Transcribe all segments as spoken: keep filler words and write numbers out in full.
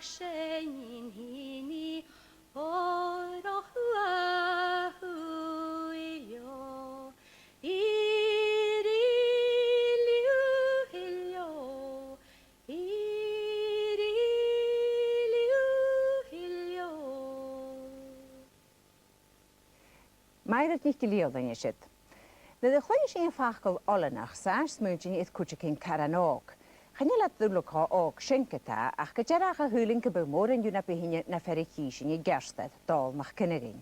Seinn hini orach ua hui leo, iri liu hi leo, iri liu hi leo. Math dha-rìribh a chlann, sibh. Nuair a chluinneas sinn am facal oileanach, 's e as motha a th' ann an cuideigin car òg. Chan eil iad uile cho òg sin co-dhiù, ach gu dearbh, tha cuimhne agam gu bheil mòran dhiubh na bu shine na fear a chì sinn an-dràsta, Dòmhnall MacFhionghain.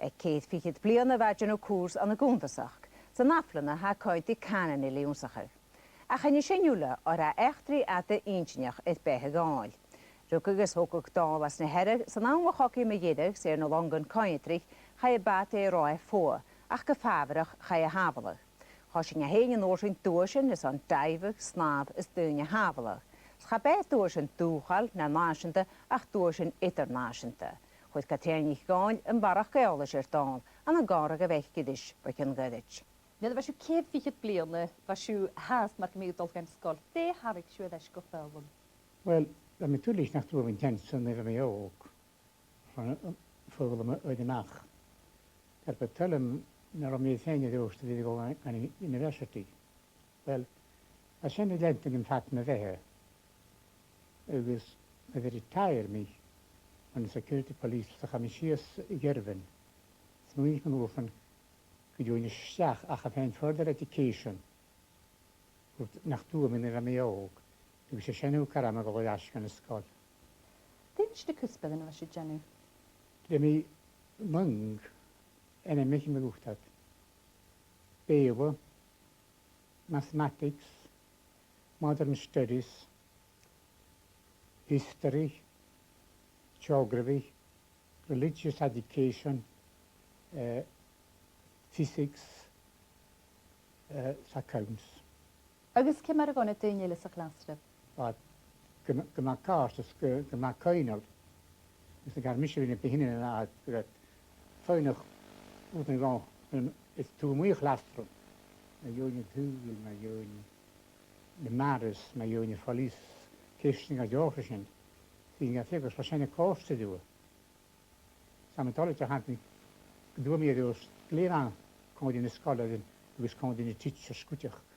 Aig ceithir fichead bliadhna bha e a' dèanamh cùrsa ann an cunntasachd, 's an ath-bhliadhna tha e a' coimhead air cànain eile ionnsachadh. Ach chan e sin uile, oir tha eachdraidh fhada inntinneach air beatha Dhòmhnaill. Rugadh agus thogadh Dòmhnall anns na Hearadh, 's an àm a chogaidh mu dheireadh 's e air na longan coimheadraidh a chaidh am bàta air a fhuaradh, ach gu fàbharach chaidh a shàbhaladh. Choisinn e fhèin an uair sin duaisean airson dàimheadh, snàmh is daoine a shàbhaladh. 'S cha b' e duaisean dùthchail no nàiseanta ach duaisean eadar-nàiseanta. Chuir Catrìona NicDhòmhnaill am barrachd eòlais air Dòmhnall ann an còmhradh a bh' aice ris bho chionn ghoirid. Nuair a bha sibh ceithir fichead bliadhna, bha sibh fhathast mar gum biodh a' dol dhan sgoil. Dè thairg sibh air ais gu foghlam? Uill, bha mi duilich nach d' fhuair mi an t-seans nuair a bha mi òg. Chan fhuair mi foghlam a-riamh. Dar bu toil leam, nuair a bha mi fhìn a' dol a dh'fheuchainn ri dhol dhan, dhan university. Uill, bha sin a' leantainn fad mo bheatha. Agus nuair a retire mi bhon security police, chaidh mi sìos a Ghirvan. 'S mi a' smaoineachadh an uair sin gun dèanainn a-steach ach a' faighinn further education. Rud nach d' fhuair mi nuair a bha mi òg, agus 's e sin a thug orm a dhol air ais dhan sgoil. Dè na cuspairean a bha sibh a' dèanamh? Bha mi a' dèanamh ainmeachadh mar a thuirt iad. Beurla, mathematics, modern studies, history, geography, religious education, eh, physics, eh, 's accounts. Agus ciamar a dh'fhan daoine eile sa chlas ribh? Bha, gu, gu math ceart is gu, gu math coibhneil. Is na gabhail mise bhith na bu shine na, gu bheil faighneachd rud an gnothach, um, is tu mu chlas rium. Mu dheidhinn an t-saoghail, mu dheidhinn na mairbh, mu dheidhinn a' phoileas, ceistean gu leòr mar sin. Bha iad a' faighneachd, bha sin a' còrdadh riutha. 'S tha mi toilichte a chantainn gun d' fhuair mi air adhart glè mhath còmhla ri na sgoilearan agus còmhla ri na teachers cuideachd.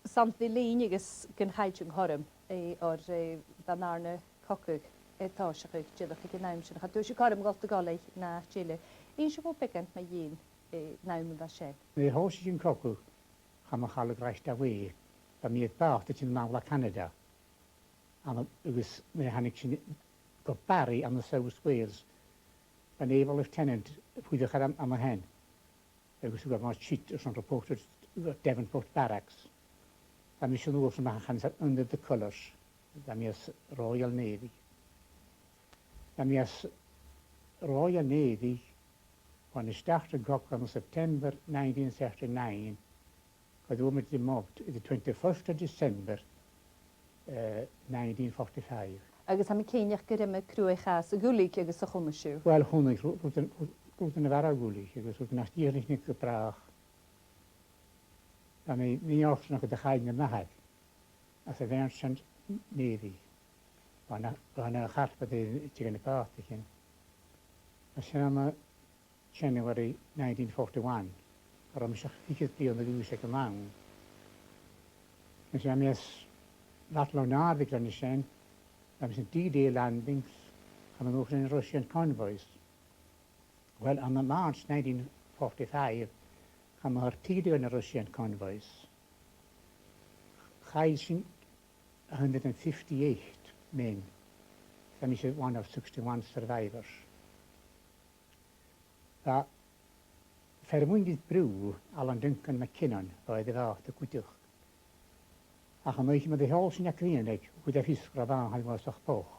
'S ann ri linn agus gun chaill sibh an cothrom, eh, oir, eh, bha an dàrna cogadh, eh, a' tòiseachadh dìreach aig an àm sin. Cha d' fhuair sibh cothrom a dhol dhan sgoil no àite eile. Innsibh beagan mu dheidhinn, eh, an àm a bha sin. Nuair a thòisich an cogadh, chaidh mo chaileag a-steach a Bhàgh. Bha mi air bàta a' tighinn a-nall à Canada. Ann an, agus nuair a thàinig sinn gu Barraigh ann an South Wales, bha naval lieutenant a' fuireach ann, ann a shin. Agus bha mi a' tighinn airson reporter Devonport Barracks. Bha mise an uair sin a' dol a-mach a chur under the colours. Bha mi anns a' Royal Navy. Bha mi anns a' Royal Navy bhon a' start an cogadh ann an September nineteen thirty-nine, gun d' fhuair mi demoted air the twenty-first of December, eh, nineteen forty-five. Agus tha mi cinnteach gur iomadh cruaidh-chàs a dh'fhuiling agus a chunnaic sibh. Uill, chunnaic, ru-, rudan, rudan a bharrachd a dh'fhuiling agus rudan nach d' fhiafraich mi gu bràth. Tha mi, mi fhèin a' smaoineachadh gun do chaill mi m' athair anns a' Merchant Navy. Bha na, bha na carpadair a' tighinn a-bhos a' tighinn. Bha sin ann an January nineteen forty-one, cha robh mise ach fichead bliadhna a dh'aois aig an àm. Agus bha mi anns a' Bhattle o' Narvik ron a sin, bha mi anns na D-Day landings, chaidh mi an uair sin air na Russian convoys. Uill, ann am March nineteen forty-five, chaidh mi air tìde air na Russian convoys. Chaill sinn a hundred and fifty-eight men. Bha mise one of sixty-one survivors. Bha fear a bhuineadh ri Brù, Alan Duncan MacKinnon, bha e air a' bhàta cuideachd. Ach an oidhche mu do sheòl sinn à Crìonaig, chuir e fios gun robh a' bhàta a' falbh.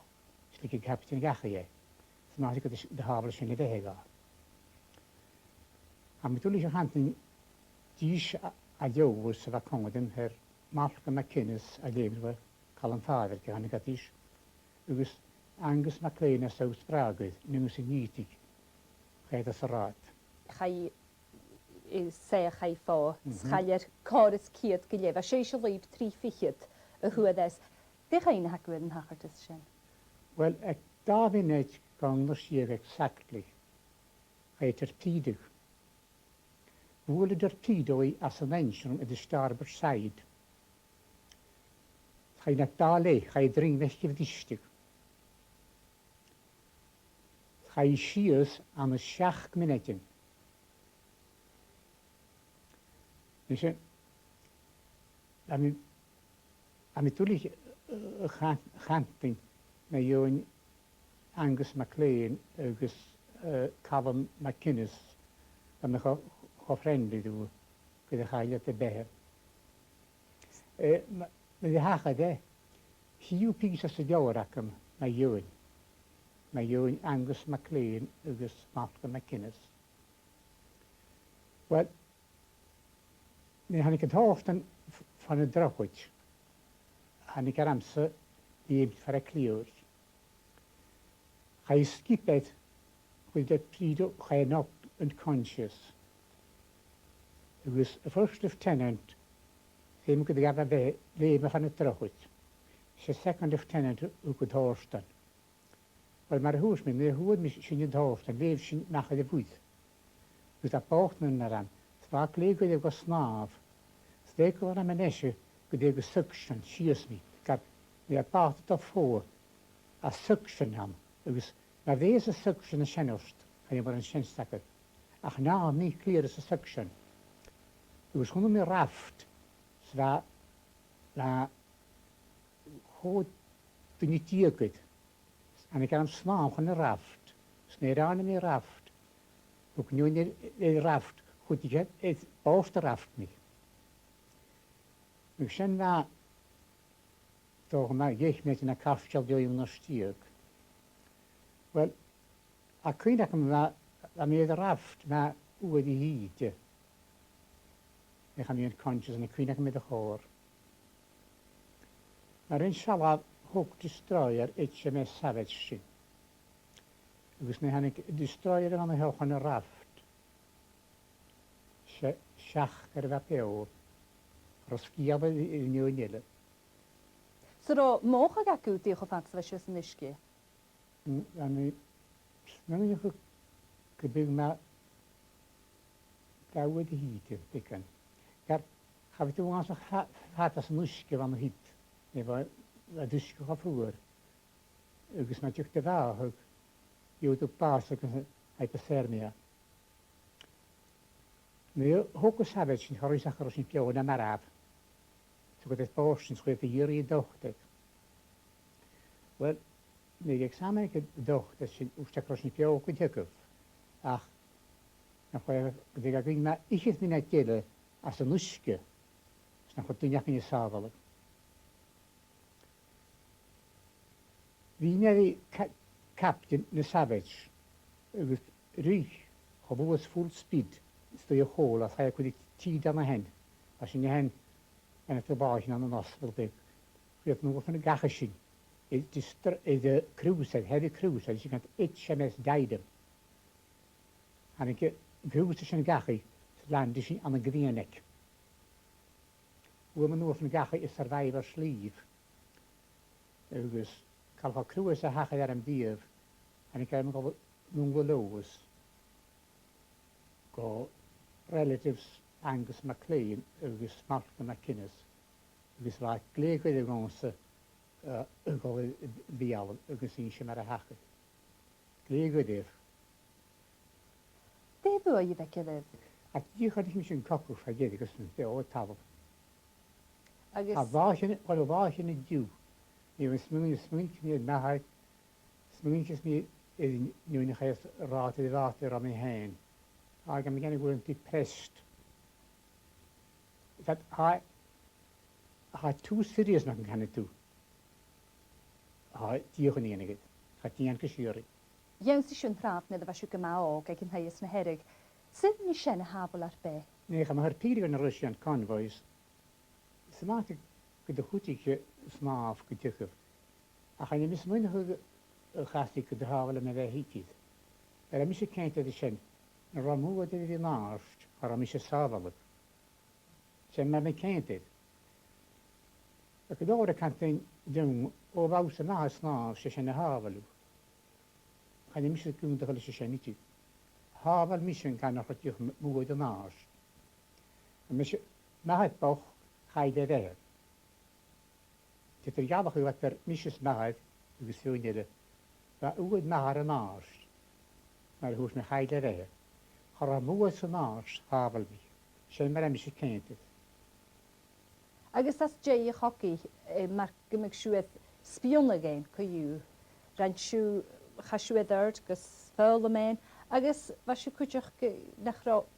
'S leig an caiptean dhachaigh e. 'S mathaid gun do, do shàbhail sinn a bheatha dha. Tha mi duilich a chantainn dithis a, a Leòdhas a bha còmhla rium, air Malcolm MacInnes à Leumrabha, Calum Phàdraig a thàinig a-rithist, agus Angus MacLean à South Bràgair, Nungus an Nìdig, chaidh e san rathad. Chaidh, eh, 's e a chaidh fodha, 's Mhm. chaidh e air còrr is ceud gu leth, bha sibhse leibh trì fichead a fhuair e. Dè chuimhne a th' agaibh air an tachartas sin? Well, aig dà mhionaid gu h-aon uair deug exactly, chaidh an torpedo. Bhuail an torpedo i às an engine room air an starboard side. Chaidh na dà leth, chaidh i a dhruim air a' bhristeadh. Chaidh i sìos ann an seachd mionaidean. Nise, tha mi, tha mi duilich, eh, a chan-, chantainn mu dheidhinn Angus MacLean agus, eh, Calum MacInnes, a bha cho, cho friendly riutha gu dè chaill iad a beatha. Eh, ma, ma thachair e, chì thu pìos às an leabhar agam mu dheidhinn, mu dheidhinn Angus MacLean agus Malcolm MacInnes. Well, nuair a thàinig an t-òrdan f-, fon an drochaid, thàinig ormsa leum far a' chliabhair. Chaidh an sgiobair, chuir e prìomh, chaidh e a-null unconscious. Agus a' first lieutenant, feumaidh gun do ghabh e leum fon an drochaid. 'S e second lieutenant a thug an t-òrdan. Well, mar a thuirt mi, nuair a fhuair mi sin an t-òrdan, leum sinn a-mach air a' bhùth. Agus tha bòtannan orm, 's bha e glè ghoirid gu snàmh, 's bha e ag ràdh rium a-nise gun tèid an suction sìos mi, ged a bha e a' dol fodha, tha suction ann, agus ma bhios an suction a' seinn ort, chan eil mòran seans agad. Ach chan fhaigh mi clìor às an suction. Agus chunna mi raft, 's bha, bha còig duine deug air. Thàinig orm snàmh chun an raft. 'S nuair a ràinig mi an raft, thug an duine air, air an raft, chuidich e, air bòrd an raft mi. Agus sin bha, dòcha, mu dheich mionaidean no cairteal deug no deug. Well, tha cuimhne agam, bha, bha mi air an raft mu uair a thìde. Nuair a chaidh mi unconscious, tha cuimhne agam air a' chòrr. Mar a rinn sealladh, thog destroyer H M S Savage sinn. Agus nuair a thàinig destroyer a-mach chun an raft, se-, seachd air a bha beò, ro sgiamhail air, air an fheadhainn eile. So robh mothachadh agaibh dìreach fad 's a bha sibh san uisge? N-, a' smaoineachadh gum biodh mi dà uair a thìde, beagan. Gur, cha bhi thu uabhasach fa-, fada san uisge bhon a thìde, no bha, bha an t-uisge cho fuar. Agus ma thigeadh do mhathachadh, gheibheadh tu bàs agus hypothermia. Nuair a thog an Savage sinn, cha robh fhios agam an robh sinn beò no marbh. So gun tèid bòrd sinn, 's chaidh iad a dh'iarraidh an dotair. Well, nuair a dh'examinaich an dotair sinn, thuirt e gun robh sinn beò gu teagamh. Ach nach robh, gun robh e a' gabhail mu fhichead mionaid eile às an uisge, 's nach robh duine againn a' sàbhaladh. Bha mi air ca-, captain na Savage, agus ruith, cho luath 's full speed, a-staigh a' chòmhla, 's chaidh a cur tìde ann a shin. Bha sinn a shin, ann an taobh bàthach ann an ospadal beag. Chaidh an uair sin a dhachaigh sinn, air distr-, air a' cruiser, heavy cruiser, is e called H M S Dynam. Thàinig an cruiser sin dhachaigh, 's landaich sinn ann an Grianaig. Fhuair mi an uair sin dhachaigh air survivor's leave. Agus chan eil cruas a thachair orm a-riamh, thàinig orm a dhol a Dhùn Leòdhais gu relatives Angus MacLean agus Malcolm MacInnes, agus bha e glè ghoirid dhòmhsa, eh, a dhol a bheulaibh agus innse mar a thachair. Glè ghoirid. Dè bh' ann a bh' aige? Ach dìreach, thàinig mise an cogadh fa dheireadh agus an beò a' talamh. Agus a' bhàthadh, well, a' bhàthadh an-diugh, nì mi smaoin-, smaoinich mi air m' athair, smaoinicheas mi air an fheadhainn a chaidh às an rathad, an rathad a rinn mi fhèin. Agus tha mi a' dèanamh gu bheil mi depressed. Tha, tha, tha e too serious, mar a chanadh tu. Tha e dìreach an iongnadh. Tha e dìon gu sìorraidh. Dh'ionnsaich sibh an t-sràid nuair a bha sibh gu math òg aig an taigh anns na Hearadh. Saoil an e sin a shàbhail ur beatha? Nì, chaidh mo Pheigi ris na Russian convoys. 'S mathaid gun do chuidich e snàmh gu dearbh. Ach chan eil mi a' smaoineachadh gun do chas e gun do shàbhail e mo bheatha idir. Bha mise cinnteach de sin, nuair a bha m' uair air a bhith an-àirde, cha robh mise sàbhaladh. 'S e mar a tha mi cinnteach. Ach gu leòr a' cantainn rium O, bha thusa an-dràsta a' snàmh, 's e sin a shàbhail thu. Chan eil mise ag ionndrainn leis a sin idir. Shàbhail mise an canach a' tighinn m-, mòr an-dràsta. Mise, m' athair bochd, chaidh e a bheatha. Tha e air a ghealachadh gu bheil mise 's m' athair agus feadhainn eile, bha uair m' athar an-dràsta, mar a thuirt mi, chaidh e a bheatha. Cha robh mòr san àite, shàbhail mi. Sin mar a tha mise cinnteach. Agus às dèidh a' chogaidh, eh, mar gum biodh sibh a' spionnadh fhèin co-dhiù, rinn sibh, chaidh sibh air adhart gus foghlam fhèin, agus bha sibh cuideachd, eh, nach robh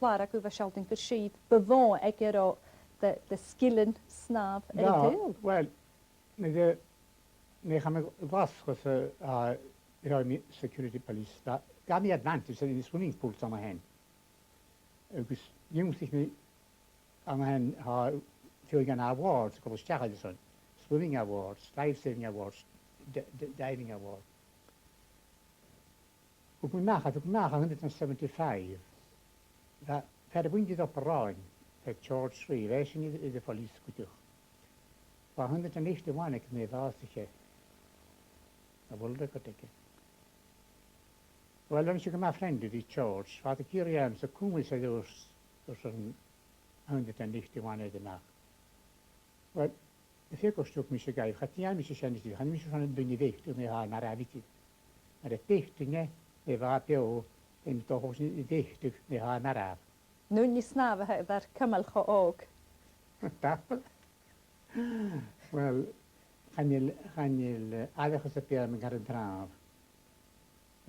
clàr agaibh a' sealltainn gur sibh bu mhotha aig an robh de, de sgilean snàmh air an t-saoghal. Well, nuair a, nuair a chaidh mi a Ghlaschu sa, a, a, security police, bha, ghabh mi advantage anns an swimming pool an sin fhèin. Agus dh'ionnsaich mi an sin, tha, feadhainn dhen awards a' cur a-steach air an sin. Swimming awards, life saving awards, d-, d-, diving awards. Thug mi a-mach, thug mi a-mach a hundred and seventy-five. Bha fear a bhuineadh ri Obar Dheathain, fear George Shreve, bha esan air, air a' phoileas cuideachd. Bha a hundred and eighty-one aige nuair a bhàsaich e. A bheil rud aige? Well, rinn sinn gu math friendly ri George. Bha e ag iarraidh ormsa cumail seo airson, airson a hundred and eighty-one air a-mach. Well, am fear gun stiùir mise dhaibh, cha dèan mise sin idir, chan eil mise airson an duine a bheatadh nuair a tha e marbh idir. Mura bheatadh e, nuair a bha e beò, tha mi an dòchas gun do bheatadh e nuair a tha e marbh. An ùine snàmh a bha air cumail cho òg? Tapadh. Well, chan eil, chan eil, eh, aithreachas sam bith agam gu h-àraidh an-dràsta.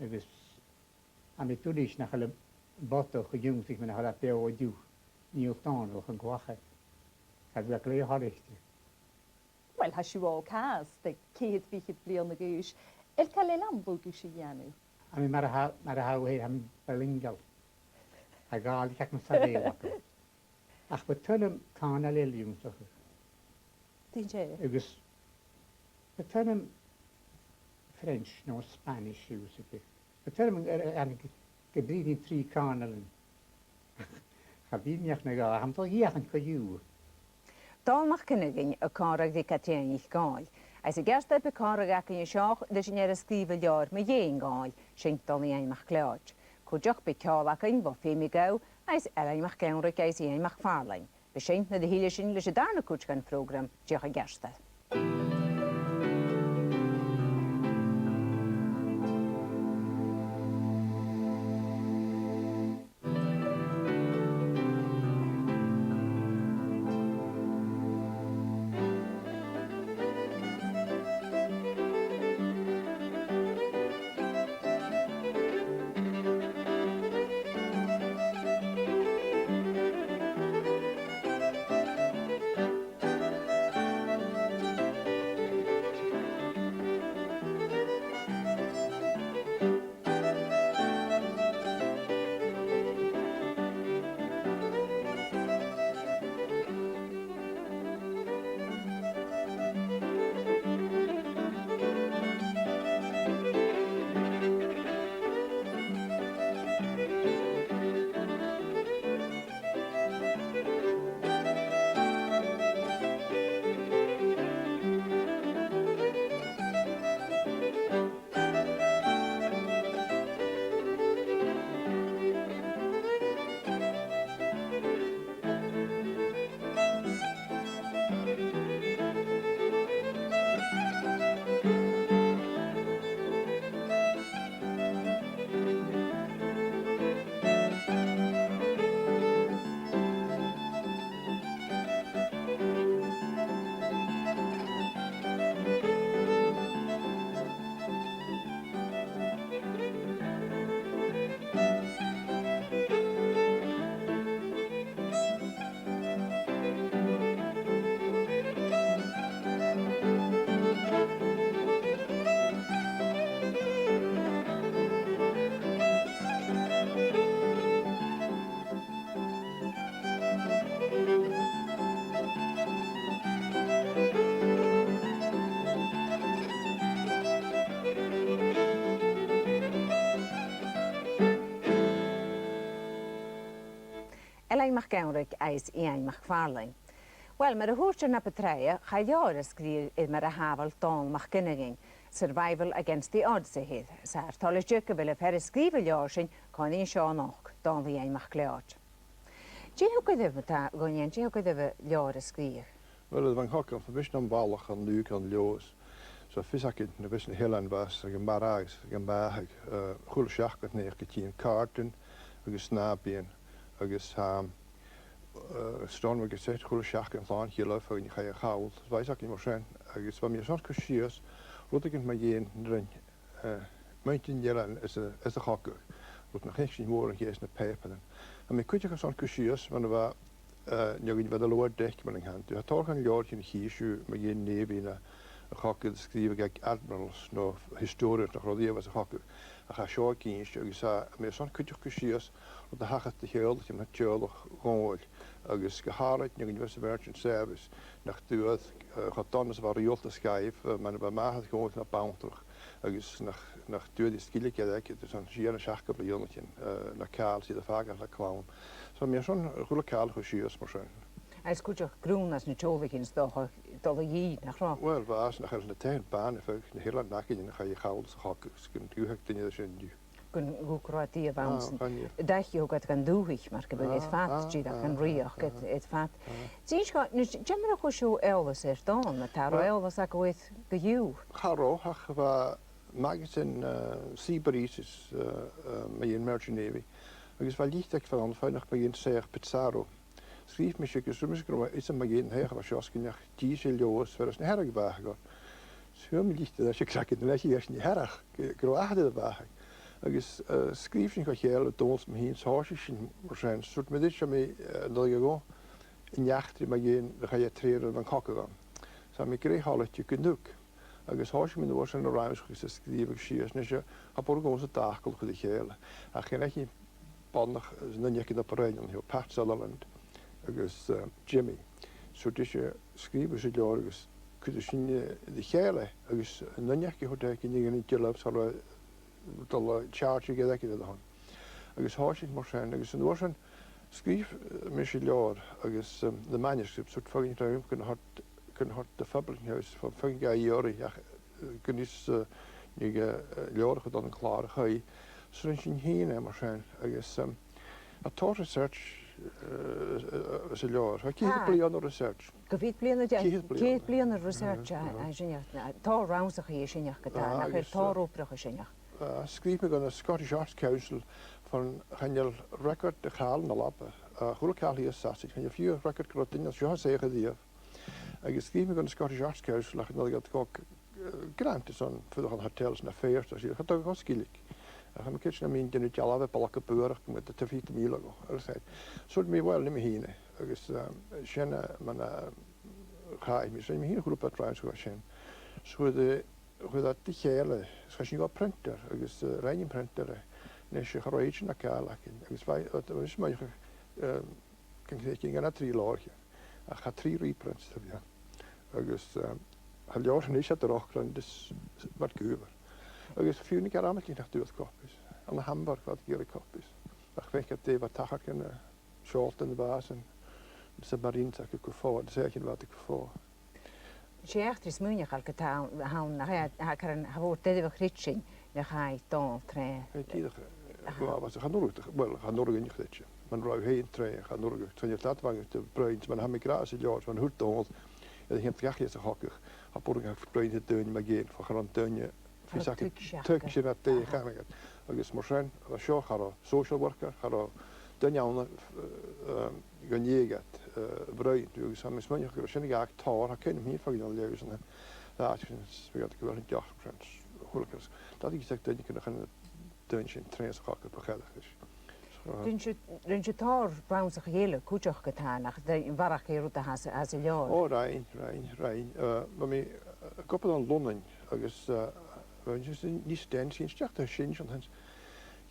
Agus tha mi duilich nach eil am bodach a dh'ionnsaich mi nuair a bha mi beò an-diugh, Niall Dòmhnallach an Clachair. Cha bhi e glè thoilichte. Well, tha sibh òg fhathast, aig ceithir fichead bliadhna a dh'aois. A bheil càil eile ann a dh'fhaodadh sibh a dhèanamh? Tha mi mar a tha, mar a tha thu fhèin, tha mi bilingual. Tha Gàidhlig agam 's tha Beurla agam. Ach bu toil leam cànain eile ionnsachadh. Dè an tè? Agus bu toil leam French no Spanish ionnsachadh. Bu toil leam, eh, eh, gu, gu brìgh trì cànain. Cha bhi mi ach na dhà, tha mi a' dol a dh'fheuchainn co-dhiù. Dòmhnall MacFhionghain a' còmhradh ri Catrìona NicDhòmhnaill, agus an-dràsta bidh còmhradh againn an seo ris an fhear a sgrìobh an leabhar mu dheidhinn Dhòmhnaill, sin Dòmhnall Iain MacLeòid. Cuideachd bidh ceòl againn bho Femi Gow agus Ailean MacEanraig agus Iain MacFarlane. Bidh sinn nuair a thilleas sinn leis an dàrna cuid dhen phrògram dìreach an-dràsta. Ailean MacEanraig agus Iain MacFarlane. Uill, mar a thuirt sinn na bu tràithe, chaidh leabhar a sgrìobhadh air mar a shàbhail Dòmhnall MacFhionghain, Survival Against the Odds a th' air. 'S e ar toil-sa gu bheil am fear a sgrìobh an leabhar sin còmhla rinn a-nochd, Dòmhnall Iain MacLeòid. Dè thug oirbh, ma-thà, a Dhòmhnaill, dè thug oirbh an leabhar a sgrìobhadh? Uill, bha an cogadh, bha mise nam bhalach ann an Lùc ann an Leòdhas. So, fios againn na bha sinn a' tilleadh a-bhos aig a' mharbhadh agus aig a' bhàthadh, eh, a h-uile seachdain, nuair a thigeadh càirdean agus snàpaidhean agus, um, eh, Stornoway Gazette a h-uile seachdain, a' chlàr a' tilleadh fhèin a chaidh a chall. Bha fios againn mar sin, agus bha mi airson cur sìos rudeigin mu dheidhinn na rinn, eh, muinntir an eilein anns a', anns a' chogadh. Rud nach fhaic sinn mòran a-chaoidh anns na pàipearan. Tha mi cuideachd airson cur sìos mar a bha, eh, an fheadhainn a bha a' dol a dh'fhaighinn deic mar an ceann. Tha tòrr dhen leabhar a chì sibh mu dheidhinn nèibhidh no a' chogadh a sgrìobhadh aig admirals no historians nach robh riamh anns a' chogadh. Ach tha seo ag innse agus tha mi airson cuideachd cur sìos rud a thachair do theaghlaichean, teaghlach Dhòmhnaill, agus gu h-àraid an fheadhainn a bha sa merchant service, nach d' fhuair, eh, cho dona 's a bha riaghaltas dhaibh, eh, mar a bha màthair Dhòmhnaill na banntrach, agus nach, nach d' fhuair i sgillinn aige airson sia no seachd bliadhnaichean, eh, no càil, 's iad a' fàgail le clann. So, tha mi airson a h-uile càil a chur sìos mar sin. Agus cuideachd grunn às na teaghlaichean, 's dòcha, a' dol a dhìth, nach robh? Uill, bha, 's nach eil na taighean-bàna a' faighinn na h-eileanan againn a chaidh a chall sa chogadh, 's gun do dh'fhuirich duine air sin an-diugh. Gun do dh'fhuirich duine air sin an-diugh. Ah, chan eil. Dè, thug iad gun dùthaich, mar gum biodh, air fad, dìreach gun rìoghachd, air, air fad. Dè an seòrsa, nise, ciamar a chuir sibh eòlas air Dòmhnall, ma-thà, an robh eòlas agaibh air co-dhiù? Cha robh, ach bha magazine, eh, Sea Breezes, eh, eh, mu dheidhinn Merchant Navy, agus bha litir aig fear ann, feadhainn mu dheidhinn soitheach Pizarro. Sgrìobh mise agus thuirt mise gun robh fhios agam mu dheidhinn an t-soitheach a bha seo, 's gun deach dithis a Leòdhas, far an robh an t-earrach a' bhàthadh air. 'S fhuair mi litir a-rithist aig seachdain, an earrach, gu, gun robh athair air a bhàthadh. Agus, eh, sgrìobh sinn gu chèile, Dòmhnall 's mi fhìn, 's thòisich sinn mar sin. 'S thuirt mi ris, seo mi, eh, an dòigh a ghabh an eachdraidh mu dheidhinn dè chaidh a thrèanadh bhon chogadh ann. 'S tha mi gu rèidh thoilichte gun tug. Agus thòisich mi an uair sin a' rannsachadh 's a' sgrìobhadh sìos, nise, cha b' urrainn dhòmhsa dà fhacal a chur ri chèile. Ach chan fhaic mi boireannach, eh, an duine aig an obair-làidir, Pat Sutherland agus, eh, Jimmy. 'S thuirt ise, sgrìobh thusa leabhar agus cuiridh sinn e ri chèile, agus an duine aig a thuirt e gum biodh e a' dèanamh dealbh 's a' dol a charge aige air a shon. Agus thòisich mar sin, agus an uair sin sgrìobh, eh, mise leabhar agus, em, the manuscript, 's thuirt feadhainn rium gun toirt, gun toirt do Publishing House, feadhainn ga iarraidh, ach, eh, gun fhios, eh, an e, eh, leabhar a chuir dhan chlàr a chaidh. 'S rinn sinn fhìn e mar sin, agus, em, tha tòrr research, eh, eh, eh, sa leabhar. Tha ceithir bliadhna research. Gu fichead bliadhna de-, ceithir bliadhna. Ceithir bliadhna research a, a, sin e, tòrr rannsachaidh a sin aca, nach eil, tòrr obrach a sin aca. Ah, sgrìobh mi gun a' Scottish Arts Council far an chan eil record de chàil na Alba, a h-uile càil shìos Sasainn, chan eil fiù 's record gun robh duine an seo a' suidhe riamh. Agus sgrìobh mi gun a' Scottish Arts Council ach an uair a thug iad, eh, grant airson fuireach ann an hotel 's na fairs, 's iad, cha tug iad sgillinn. Ach tha mi cinnteach nam bithinn a' dèanamh dealbh air balgam buarach, gum biodh e taobh a-staigh mìle aca, air a shon. 'S thuirt mi, uill, nì mi fhìn e, agus, eh, sin, eh, mar a chaidh mi, 's rinn mi fhìn a h-uile pàirt rannsachadh sin. 'S chuir, eh, chuir iad ri chèile, 's chaidh sinn gu printer, agus, eh, rinn am printer e. Nise, cha robh iad sin a' call againn, agus bha, eh, bha mise a' smaoineachadh, eh, gun creideadh iad gun robh trì leabhraichean, ach tha trì reprints a bh' ann. Agus, eh, tha an leabhar sin a-nis air a dhol a Rochdale is mar gum biodh. Agus fiù 's na Gearmailtich nach d' fhuair copies. Ann an Hamburg bha iad ag iarraidh copies. Ach faic iad dè bha a' tachairt dhan, eh, seòlta a bh' ann, na submarines aca gu fo, na sèithrichean a bh' aca gu fo. 'S e eachdraidh smaoineachail a th' ann, a th' ann, nach e, tha e caran, tha e mòr doirbh a chreidsinn nach fhaigh Dòmhnall troimhe. Tha e dìreach, eh, bha, bha, chan urrainn, uill, chan urrainn dhuinn a chreidsinn. Mar a bha thu fhèin troimhe, chan urrainn, chan eil dad bhang de Brian, mar a tha mi ag ràdh sa leabhar, mar a thuirt Dòmhnall, air a thighinn dhachaigh às a' chogadh, cha b' urrainn dha Brian a dh'fhaicinn mu dheidhinn, fa chron duine fios aca, tuigse aca dè chanadh iad. Agus mar sin, bha seo, cha robh social worker, cha robh duine ann, eh, eh, gun fhiach iad, eh, a bhruidhinn riutha, agus tha mi a' smaoineachadh gu bheil sin a' gabhail tòrr, tha cuimhne agam fhìn a' faighinn an leabhar sin, eh, àite sin, 's bha iad a' gabhail an deoch sin, a h-uile càil. Dad, tha fhios aig duine gun do chanadh duine sin troimhe sa chogadh, bu chaomh leis. Rinn sibh, rinn sibh tòrr rannsachaidh eile cuideachd, a tha, nach e, a bharrachd air rud a tha sa, sa leabhar. Ò, rinn, rinn, rinn. Eh, bha mi, eh, ag obair ann an Lunnainn agus, eh, bha mi a' smaoineachadh, nì sinn, sinn a-steach dhan sin, sin, sin,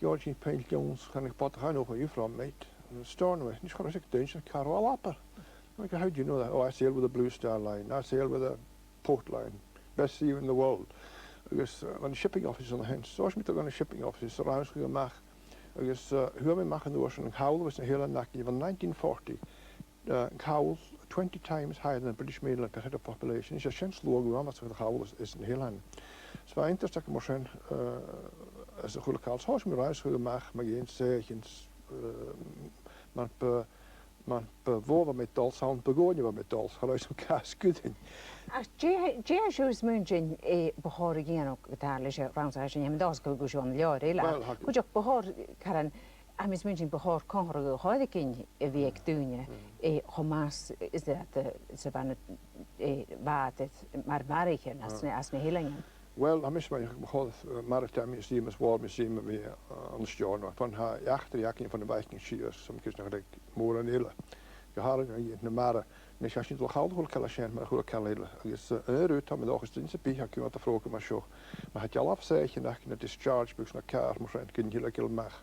gheibheadh sinn peann leann 's chanadh bodach, "I know where you're from, mate." Stornoway. Nise, chuir e aig duine sin, "Càit an robh thu a' labhairt?" Like, "How do you know that?" "Oh, I sailed with the Blue Star Line. I sailed with the Port Line, best sea in the world." Agus, eh, bha an shipping office an sin. So, thòisich mi a' dol dhan shipping office, a' rannsachadh a-mach. Agus, eh, fhuair mi a-mach an uair sin an call a bh' anns na h-eileanan againn, bha nineteen forty, eh, an call twenty times higher than the British mainland per head of population. Is e sin sluagh a bh' ann às a' chall is, is na h-eileanan. Is bha interest agam mar sin, eh, às a h-uile càil. Thòisich mi a' ràdh a-mach mu dheidhinn soithichean, eh, mar bu, mar bu mhotha a bha mi a' dol, 's ann bu dhòine a bha mi a' dol, cha robh fhios agam càit an cuireadh. Ach dè, dè tha sibh a' smaointinn, eh, bu chòir a dhèanamh, ge-tà, leis an rannsachadh sin, tha mi an dòchas gun cuir sibh an leabhar eile. Well, tha- cuideachd bu chòir, caran, tha mi a' smaointinn bu chòir comharradh a chur ri chèile a bhith aig daoine, eh, cho math 's a, 's a bha na, eh, bha iad mar mharaichean anns na, anns na h-eileanan. Well, tha mise a' smaoineachadh gu bheil, eh, Maritime Museum is War Museum a bhith, eh, ann an Steòrnabhagh. Bhon tha eachdraidh againn bhon a' Bhac an sìos, 's ann gu cinnteach aig mòran eile. Gu h-àraidh na, na mara. Nise, tha sinn a' dol a chall a h-uile càil sin mar a h-uile càil eile. Agus, eh, an aon rud, tha mi an dòchas, duine sam bith a tha a' coimhead air phrògram mar seo, ma tha dealbh-soithichean aca no discharge books no càil mar sin, gun tilgeil a-mach.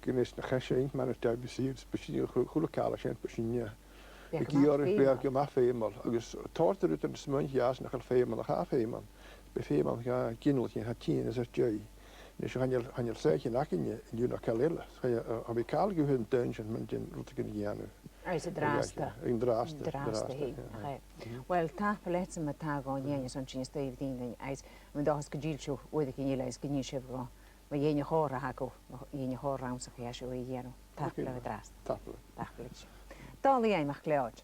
Gun fhios nach eil sinn, mar a tha mi a' smaoineachadh, b' e sin a h-uile, h-uile càil a tha sin, b' e sin, eh, ag iarraidh beagan gu math feumail, agus tòrr de rudan a smaoinich iad nach eil feumail, ach tha feumail. B' e feumail dha ginealaichean a tha tighinn às ar dèidh. Nise, chan eil, chan eil soithichean againne an-diugh no càil eile. Chan eil, eh, tha mi a' call gu h-aon duine sin mun deidhinn rudeigin a dhèanamh. Agus an-dràsta. An-dràsta, an-dràsta, an-dràsta, yeah, yeah. Well, tapadh leatsa ma-thà, a Dhòmhnaill, agus an sin is dòcha, agus tha mi an dòchas gun till sibh uaireigin eile agus gun till sibh gu mu dheidhinn a' chòmhraidh agaibh, mu dheidhinn a' chòmhradh a tha sibh a' dèanamh. Tapadh leibh an-dràsta. Tapadh leibh. Tapadh leibh. Dòmhnall Iain MacLeòid.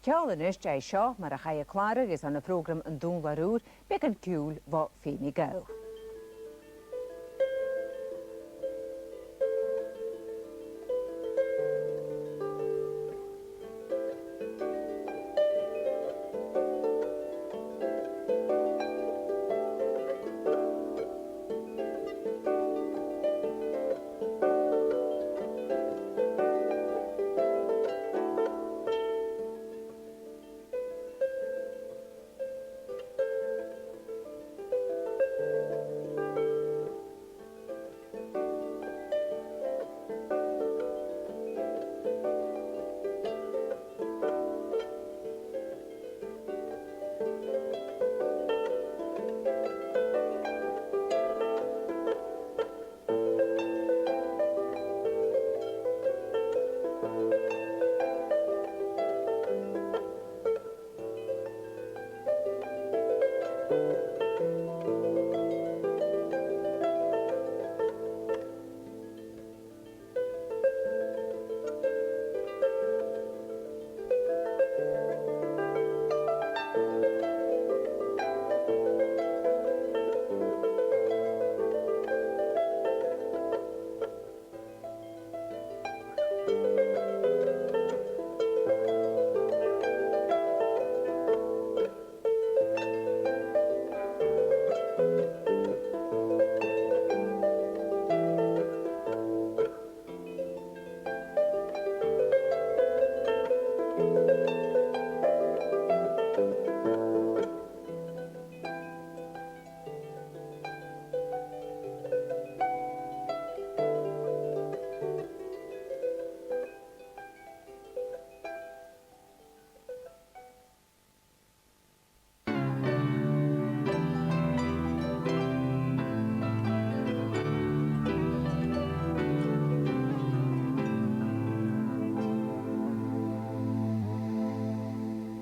Ceòl a-nis, agus seo mar a chaidh a chlàradh airson a' phrògraim An Dùnladh Ùr, beagan ciùil bho Fèimean Gàidheal.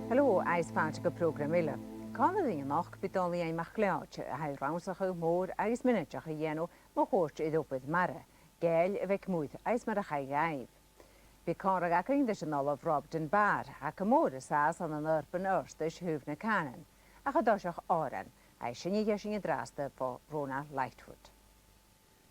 Hello, agus fàilte gu prògram eile. Còmhla rinn a-nochd bidh Dòmhnall Iain MacLeòid, a tha air rannsachadh mòr agus mionaideach a dhèanamh mu chuairt air obair mara, Gàidheil a bh' aig muir agus mar a chaidh dhaibh. Bidh còmhradh againn ris an Ollamh Rob Dunbar, a tha gu mòr an sàs ann an Urban Earth is Taobh na Cànain, ach an toiseach òran, agus 's e sin a nì sinn an-dràsta bho Rona Lightfoot.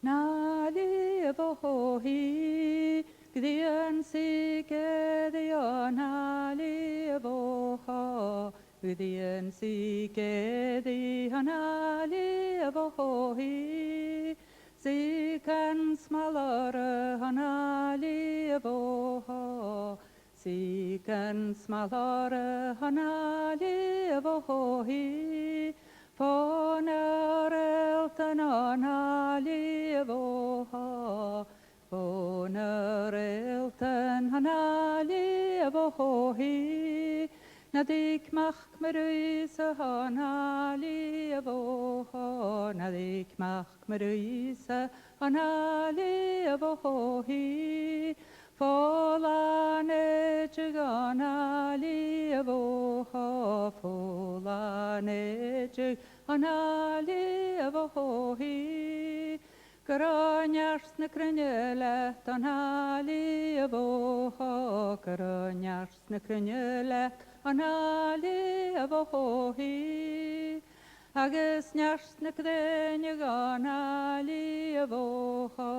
Na lìomh o hì, grian 's i gèadhaidh, o na lìomh o hò, grian 's i gèadhaidh, o na lìomh o hì. Sican smal orra, o na lìomh o hò, sican smal orra, o na lìomh o hì. Fòn air Ealtan, o na lìomh o hò, fòn air Ealtan, o na lìomh o hì. Na thig mac mo rìgh-sa, o na lìomh o hò, na thig mac mo rìgh-sa, o na lìomh o hì. Foghlam èideadh an Ailidh a' bhogha, foghlam èideadh an Ailidh a' bhogha. Gun robh neart na cruinne leat an Ailidh a' bhogha, gun robh neart na cruinne leat an Ailidh a' bhogha. Agus neart na grèine an Ailidh a' bhogha,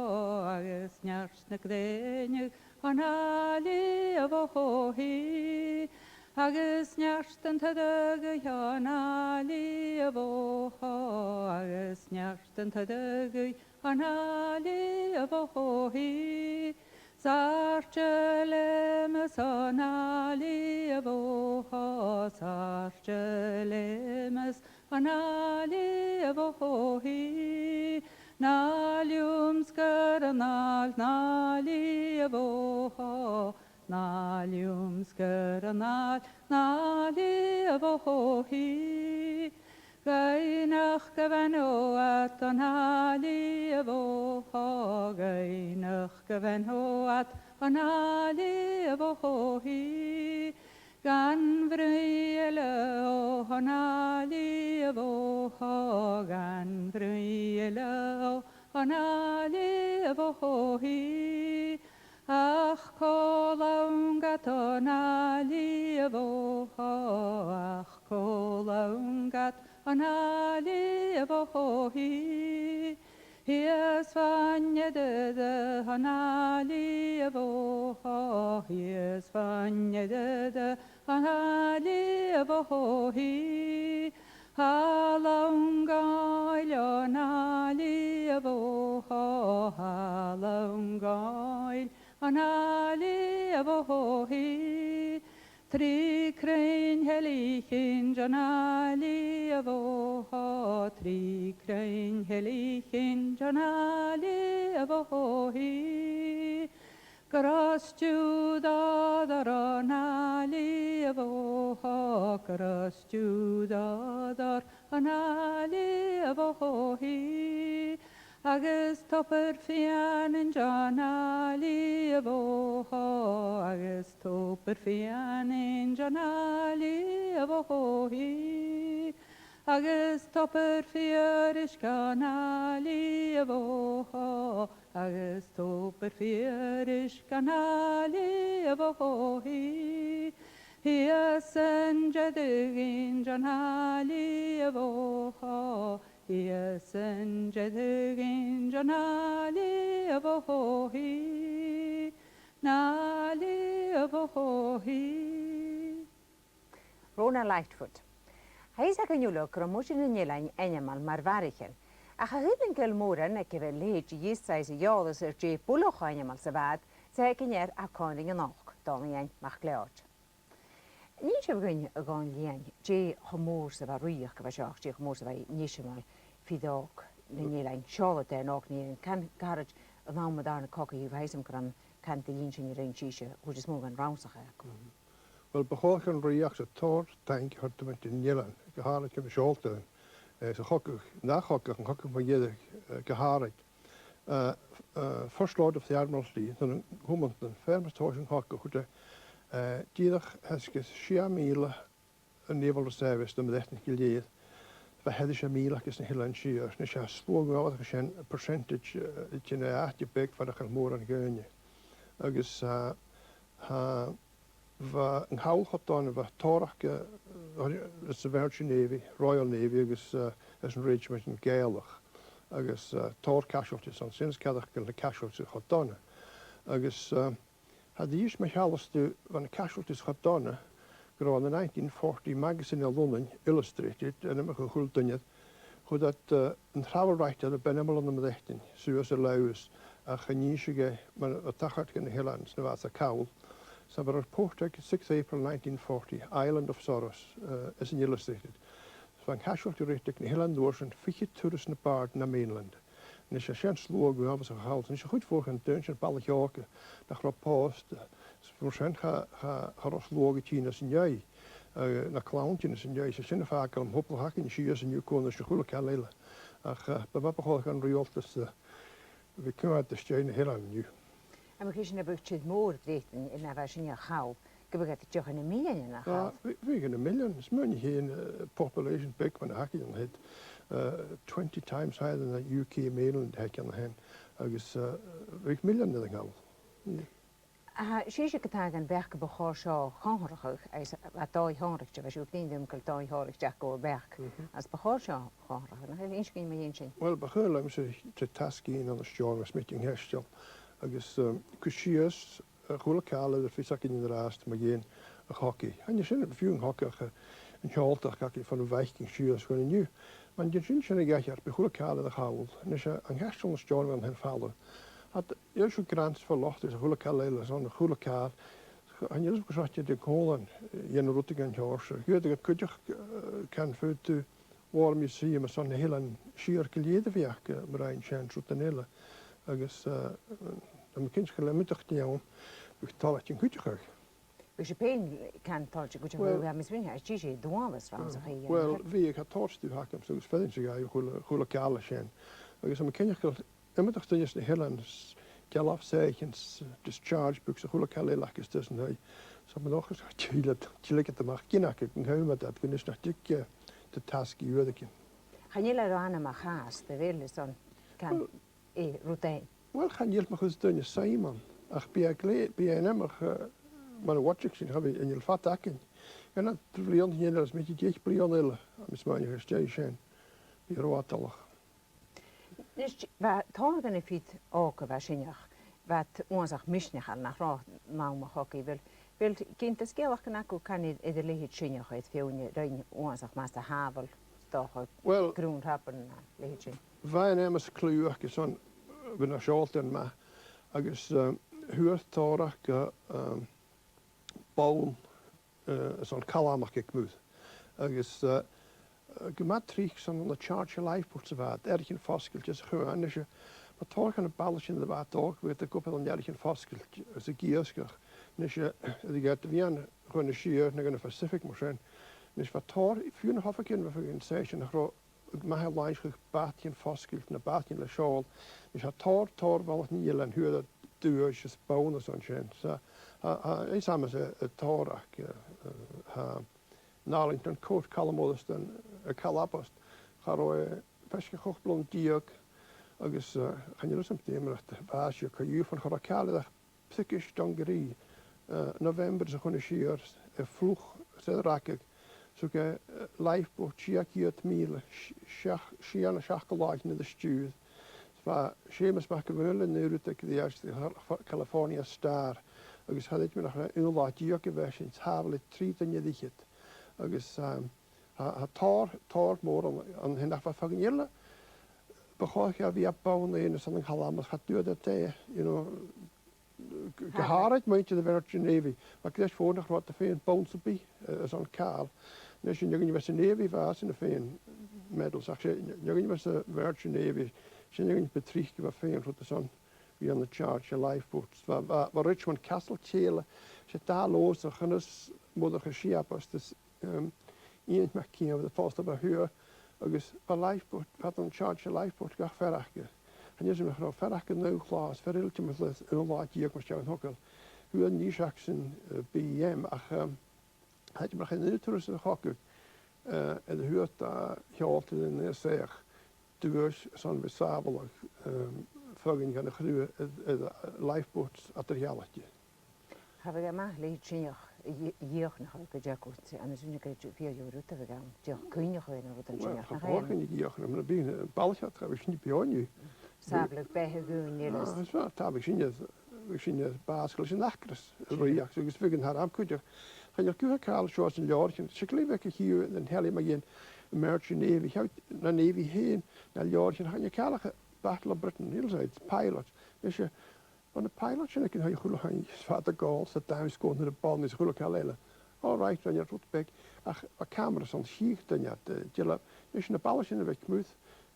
agus neart na grèine an Ailidh a' bhogha. Agus neart an taigh an Ailidh a' bhogha, agus neart an taigh an Ailidh a' bhogha. 'S àirde leum 's an Ailidh a' bhogha, 's àirde leum 's an Ailidh a' bhogha. An Ailidh leum 's gur an Ailidh, an Ailidh a' bhogha, an Ailidh leum 's gur an Ailidh, an Ailidh a' bhogha. Dh'fhaighnich gu bheannachd an Ailidh a' bhogha, dh'fhaighnich gu bheannachd an Ailidh a' bhogha. Gun bhruidhinn eile an Ailidh a' bhogha, gun bhruidhinn eile an Ailidh a' bhogha. Ach còmhla an gad an Ailidh a' bhogha, ach còmhla an gad an Ailidh a' bhogha. Shìos far an eadar an Ailidh a' bhogha, shìos far an eadar an Ailidh a' bhogha. Thall an gàil an Ailidh a' bhogha, thall an gàil an Ailidh a' bhogha. Trì crainn theilginn dhan Ailidh a' bhogha, trì crainn theilginn dhan Ailidh a' bhogha. Gun robh stiùireadh air an Ailidh a' bhogha, gun robh stiùireadh air an Ailidh a' bhogha. Agus tobar fìon dhan Ailidh a' bhogha, agus tobar fìon dhan Ailidh a' bhogha. Agus tobar fìorais dhan Ailidh a' bhogha, agus tobar fìorais dhan Ailidh a' bhogha. Shìos an deireadh dhan Ailidh a' bhogha, shìos an deireadh dhan Ailidh a' bhogha. An Ailidh a' bhogha. Rona Lightfoot. Tha fhios againn uile gun robh muinntir nan Eilean ainmeil mar mharaichean, ach a thuilleadh air na gillean mòra aig a bheil leithid de dh'fhios is eòlas air dè buileach ainmeil sa bhad, 's e ag an fhear a tha còmhla rinn a-nochd, Dòmhnall Iain MacLeòid. Nì sibh dhuinn, a Dhòmhnaill Iain, dè cho mòr 's a bha rìoghachd a bha seo, dè cho mòr 's a bha i an eisimeileadh fìor òg nan Eilean, seòladh air an òg nan Eilean, can gu h-àraid an àm a bha na cogadh, tha fhios agam gun can de dh'inntinn a rinn sibhse, a' chuid as motha dhen rannsachadh agaibh. Uill, bu chòir dhan rìoghachd tòrr taing a thoirt do mhuinntir nan Eilean, gu h-àraid gun an seòladh, eh, sa chogadh, na chogadh, an cogadh mu dheireadh, eh, gu h-àraid. Eh, eh, First Lord of the Admiralty, nuair a chumadh na feirmean tòiseachadh an cogadh, chuir e, eh, dìreach às dèidh sia mìle an Naval Reservists nam Breatainn gu lèir, bha thairis air mìle aca sna h-Eileanan Siar. Nise, tha sluagh uabhasach sin, percentage, eh, de na h-àite beag far a bheil mòran dhaoine. Agus, eh, tha, bha an call cho dona, bha tòrr aca, eh, sa Merchant Navy, Royal Navy, agus, eh, anns an Regiment Gàidhealach. Agus, eh, tòrr casualties ann, sin as coireach gu bheil na casualties cho dona. Agus, eh, tha dithis mu shealltainn, bha na casualties cho dona, gun robh an nineteen forty magazine à Lunnainn, Illustrated, ainmeachadh a h-uile duine, chuir iad, eh, an travel writer a b' ainmeile nam Breatainn suas air Leòdhas, ach chan innseadh e mar a thachair dha na h-Eileanan sna bha sa call. 'S ann bha report aig sixth April nineteen forty, Island of Sorrows, eh, anns an Illustrated. 'S bha an casualty rate aig na h-Eileanan an uair sin fichead turas na b' àirde na mainland. Nise, sin sluagh uabhasach a' chall. Nise, a' chuid mhòr dhen daoine sin, balaich òga nach robh pòsta. 'S mar sin cha, cha, cha robh sluagh a' tighinn às an dèidh, eh, na clann a' tighinn às an dèidh. 'S e sin a' fàgail am poblach againn sìos an-diugh, còmhla ris a h-uile càil eile. Ach, eh, bu mhath bu chòir dhan riaghaltas, eh, a bhith a' coimhead às dèidh na h-Eileanan an-diugh. Am b' e sin a' bhuidseat mòr Bhreatannach a bha sin a' call, gum biodh iad dìreach ann am milleanan, nach eil? Ah, bha, bha ann am milleanan, is mar sin fhèin, eh, population beag mar a th' againn an siud, eh, twenty times higher than the U K mainland a th' againn an sin, agus, eh, bha milleanan ann an call. Yeah. Tha sibhse ag ràdh gum b' e gu bheil seo a' comharrachadh, agus bha dòigh chomharrachd, bha sibh a' bruidhinn rium gu bheil dòigh chomharrachd aca gu bheil, agus b' e seo a' chomharrachadh, nach eil, innsibh dhuinn mu dheidhinn sin. Well, bu chaomh leamsa t-, tasgaidh ann an Steòrnabhagh, 's mi a' tighinn a-steach, agus, um, cur sìos, eh, a h-uile càil a bhios againn an-dràsta mu dheidhinn a' chogaidh. Chan e sin fiù 's an cogadh ach, eh, an t-seòladaireachd againn bhon a' Bhaicing sìos chun an-diugh. Mura dèan sinn sin a dh'aithghearr, bidh a h-uile càil air a chall. A-nis, eh, an caisteal ann an Steòrnabhagh an sin fala. Tha iad, tha grants far leth agus a h-uile càil eile, 's ann a h-uile càil. Chan eil fhios gu sònraichte dè an còmhlan, eh, dhen rud a gheibh an t-seòrsa. Dh'fhaodadh iad cuideachd, eh, can fhaod thu War Museum, 's ann na h-eileanan siar gu lèir a bhiodh, eh, mar a rinn sin, rud eile. Agus, eh, tha mi cinnteach gu bheil iomadach duine ann, bhiodh toilichte an cuideachadh. Bhiodh sibh fhèin can toilichte an cuideachadh, well, bha mi a' smaoineachadh, is e dualchas a th' ann, well, bhiodh, tha tòrr stuth agamsa agus feumaidh sinn a ghabhail a h-uile, a h-uile càil sin. Agus tha mi cinnteach gu bheil iomadach duine sna h-eileanan, s-, dealbh-sèithidh, s-, discharge books, a h-uile càil eile aca is tusa an taigh. So, mar a thuirt mi, tha tìle, tìle a-mach gin aca, gun cùm iad, gun fhios nach tig, eh, do tasgaidh uaireigin. Chan eil e ro anmoch a-mach às, do bheil, is ann can, well, eh, rud fhèin. Well, chan eil mo chuid duine Simon, ach bidh e glè, bidh e a-mach, eh, mar a bha sinn, cha bhi, chan eil fada againn. Gun an t-bliadhna, chan eil e ro mhath, deich bliadhna eile, tha mi a' smaoineachadh, às dèidh sin, bidh e ro fhadalach. Nis, bha tòrr dhen fhìor òg a bha sin, bha iad uabhasach misneachail nach robh an àm a' chogaidh. Bheil, bheil gin de sgeulachdan agaibh càil air, air a leithid sin, air feadhainn a rinn uabhasach math, a shàbhail, 's dòcha, well, grunn rapan a leithid sin? Bha an Emma's Clue aca son, bha na seòltaichean math, agus, um, fhuair tòrr aca, um, bonn eh, 's ann Calum aig muir. Agus, eh, gu math tric 's ann ann an Churchill Lifeboat a bha iad, eathraichean fosgailte sa chuan, a-nis, eh, bha tòrr dha na balaich sin a bha iad òg, bha iad ag obair ann an eathraichean fosgailte, eh, san iasgach. A-nis, eh, aig an àm a bha iad a' dol siar, no gun a' Phacific mar sin. A-nis, bha tòrr, fiù 's na h-oifigich, bha feadhainn an seo sin a' cro-, math air làimhseachadh bàtaichean fosgailte no bàtaichean le seòl. Is tha tòrr, tòrr bhalaich nan eilean, fhuair iad duais is bonn is an sin. So, tha, tha, is amas a, a tòrr aca, eh, tha an Arlington Court, Calum Moireasdan, eh, Calum Moireasdan, cha robh e faisg air ochd bliadhna deug, agus, eh, chan eil fhios agam dè mar a bha e, cha do dh'fhàs e co-dhiù, cha robh càil air ach Pictiuras Dungaree, eh, November sa chuan siar, a' fliuch 's a' ràgadh. So ge, eh, lifeboat, sia ceud mìle, s-, seach-, sia no seachd latha air an stiùir. Bha Seumas MacAmhlaigh, an aon rud aig Dè California Star, agus cha chreid mi nach e aon latha deug a bh' ann, shàbhail e trì duine air fhichead. Agus, um, tha, tha tòrr, tòrr mòr ann, ann an sin, ach bha feadhainn eile, bu chòir dhaibh a bhith a' bonn fhèin airson a' Chaluim, ach cha d' fhuair iad e, you know, gu, gu h-àraid muinntir a' Virgin Navy, bha greis mhòr nach robh iad a' faighinn bonn sam bith, eh, airson càil. Nise, an fheadhainn a bha sa Navy, bha iadsan a' faighinn medals, ach 's e, an fheadhainn a bha sa Virgin Navy, 's e an fheadhainn bu trice a bha a' faighinn rud airson a bhith ann an Churchill Lifeboats. Bha, bha, bha Richmond Castle a' tilleadh, 's e dà Leòdhas a chunnaic mi, Murchadh Siabost is, um, Iain MacÌomhair a' fàs a' bhith a' fuireach, agus bha lifeboat, bha an Churchill Lifeboat gach fear aca. Chan eil fhios agam nach robh fear aca naoi chlas, fear eile timcheall air aon latha deug mar sin an togail. Fhuair an dithis aca sin, eh, B E M, ach, um, tha iad mar a chaidh an aon turas a' chogaidh, eh, air a fhuair dà sheòltair den Air Saoghail duais airson a bhith sàbhaladh, um, feadhainn dhen a' chriutha air, air lifeboats eadar-dhealaichte. Cha bhiodh e math leithid sin a dhì-, dìochuimhneachadh gu dearbh, agus an sin gu dè fìor dheagh rud a bhiodh ann, dìreach cuimhneachadh air an rud an sin, nach eil? Well, cha b' urrainn dhomh dìochuimhneachadh, mar a bhithinn, eh, balaich, cha bhiodh sinne beò an-diugh. Sàbhaladh beatha dhaoine eile. Ah, is math, tha, bhiodh sinne, bhiodh sinne a' bàsachadh leis an acras, a' ruith, agus bhiodh an t-arm cuideachd. Chan eil guth a' càil seo san leabhar sin, 's e glè bheag a chì thu air an telly mu dheidhinn Virgin Navy, tha, na Navy fhèin, na leabhar sin, chan eil càil ach Battle of Britain, Hillside, pilot. Is e, bha na pilots sin aig an taigh a h-uile h-aon, is fada gu h-àrd 's a' dannsa còmhla ri bonn is a h-uile càil eile. All right, rinn iad rud beag, ach bha cameras ann, chì duine iad, eh, dìreach. Is na balaich sin a bha aig muir,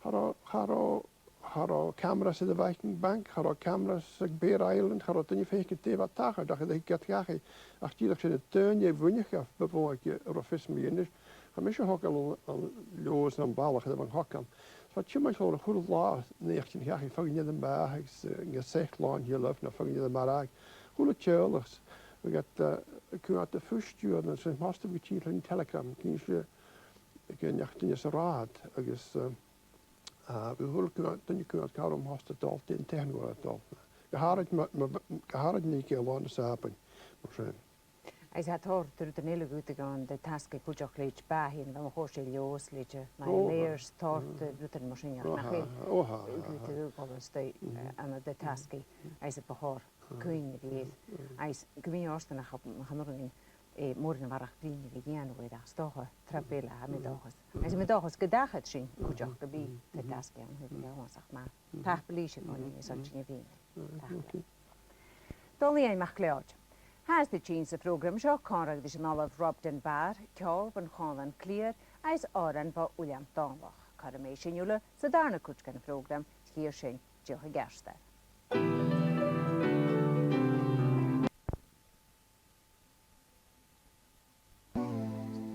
cha robh, cha robh, cha robh cameras aig a' Viking Bank, cha robh cameras aig Bear Island, cha robh duine a' faicinn dè bha a' tachairt, ach a' dol dhachaigh. Ach dìreach sin, an duine a bhuineadh, bu mhotha aige a robh fios mu dheidhinn. Chaidh mise a thogail ann an, ann an Leòdhas nam bhalach a bha an cogadh. Tha timcheall a h-uile latha, naidheachdan, chaidh feadhainn air am bàth agus, eh, an seic làn-ghilbh no feadhainn air am marbhadh. A h-uile teaghlach, agus, eh, cuimhne agam, a' phuist dhiubh, nuair a mhothaich mi gu tìr, an telegram, cinn seo, gun deach duine san rathad, agus, eh, a, bha a h-uile cuimhne, duine cuimhne agam càit an robh am post a' dol, dè an t-aon rud a bha a' dol. Gu h-àraid ma, ma, gu h-àraid nuair a gheibheadh làn na Sàbaid, mar sin. Agus tha tòrr de rudan eile dhut a' dol an do thasgaidh cuideachd leithid bàthaidhean, bha mi a' còrdadh leòs leithid, eh, my layers, tòrr de rudan mar sin, nach eil? Ò, tha, ò, tha, tha. Dhut a' dol a-staigh, eh, ann an do thasgaidh, agus a bu chòir cuimhne a bhith air. Agus gu mì-fhortanach, chan urrainn dhuinn, eh, mòran a bharrachd bruidhinn a bhith a' dèanamh air ach 's dòcha, tro bheil, tha mi an dòchas. Agus tha mi an dòchas gun tèid sin cuideachd gu bith, do thasgaidh ann, tha e uabhasach math. Tapadh leibhse, a Dhòmhnaill, is an sin a bhith. Tapadh leibh. Dòmhnall Iain MacLeòid. Tha e a' tighinn sa phrògram seo còmhla ris an Ollamh Rob Dunbar, ceòl bhon Chòmhlan Cliar, agus òran bho Uilleam Dòmhnallach. Cothrom fhèin uile san dàrna cuid den phrògram, 's chì sinn sibh an-dràsta.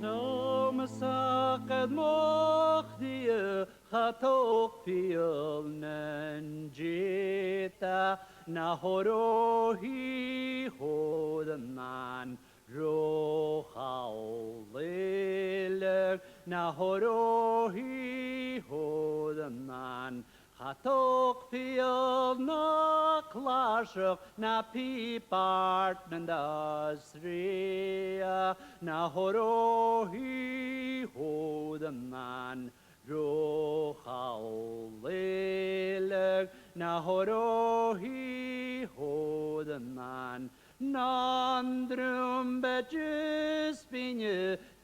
Tha mi a' smaoineachadh, mo chridhe, cha tog fial nan dìota, na h-òraidh chòir an ro chall uile, na h-òraidh chòir an Cha tog fial na clàrsaich na pìob àrd nan do sreath, na h-òraidh chòir an ro chall uile, na h-òraidh chòir an Nan druim bith is binn